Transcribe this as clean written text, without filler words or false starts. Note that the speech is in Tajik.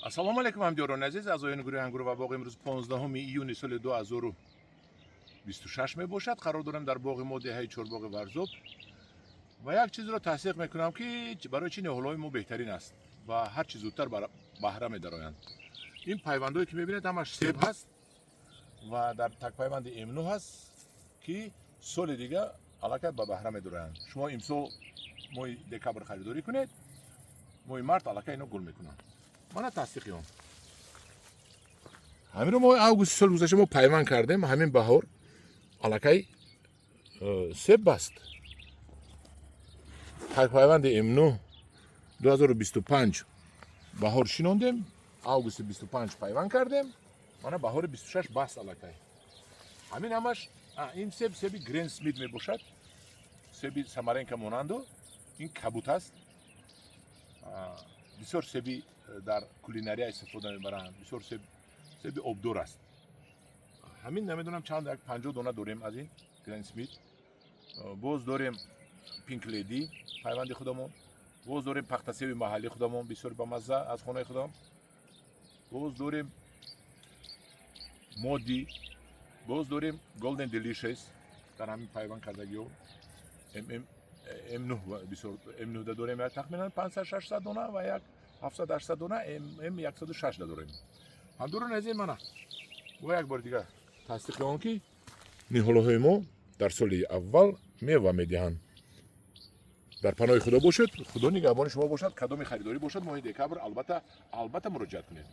Ассалому алайкум, ҳамдиёрони азиз, аъзоёни гурӯҳи Ангур ва боғ. Имрӯз 15 июни соли 2026 мебошад. Қарор дорем дар боғи мо, деҳаи Чорбоғи Варзоб, ва як чизро тасдиқ мекунам, ки барои чӣ ниҳолҳои мо беҳтарин аст ва ҳар чӣ зудтар баҳра медароянд. Ин пайвандое, ки мебинед, ҳамаш себ ҳаст ва дар такпайванди М9 ҳаст, ки соли дига аллакай ба баҳра медароянд. Шумо имсол моҳи декабр харидорӣ кунед, моҳи март аллакай ино гул мекунанд. Мана тасдиқи он. Ҳаминро моҳи августи соли гузашта мо пайванд кардем. Ҳамин баҳор аллакай себ баст. Пайванди М9 2025 баҳор шинондем, августи 25 пайванд кардем, мана баҳори 26 баст аллакай. Ҳамин ҳамаш ин себ, себи Гренни Смит мебошад, себи Самаренка монанду ин кабут аст. Бисёр себи дар кулинария истифода мебаранд, бисёр себи обдор аст. Ҳамин намедонам чанд, як 50 дона дорем аз ин Гренни Смит. Боз дорем Пинк Леди, пайванди худамон. Боз дорем пахтасеби маҳаллии худамон, бисёр бамазза, аз хонаи худам. Боз дорем Моди, боз дорем Голден Делишес. Дар ҳамин пайванд кардагиҳо М9 бисёр М9 дорем, як тахминан 500 600 дона ва як 700 800 дона М 106 дорем. Ҳамдиёрони азиз, мана бо як бори дигар тасдиқи он, ки ниҳолҳои мо дар соли аввал мева медиҳанд. Дар паноҳи Худо бошед, Худо нигаҳбони шумо бошад. Кадоми харидорӣ бошад, моҳи декабр албатта, албатта муроҷиат кунед.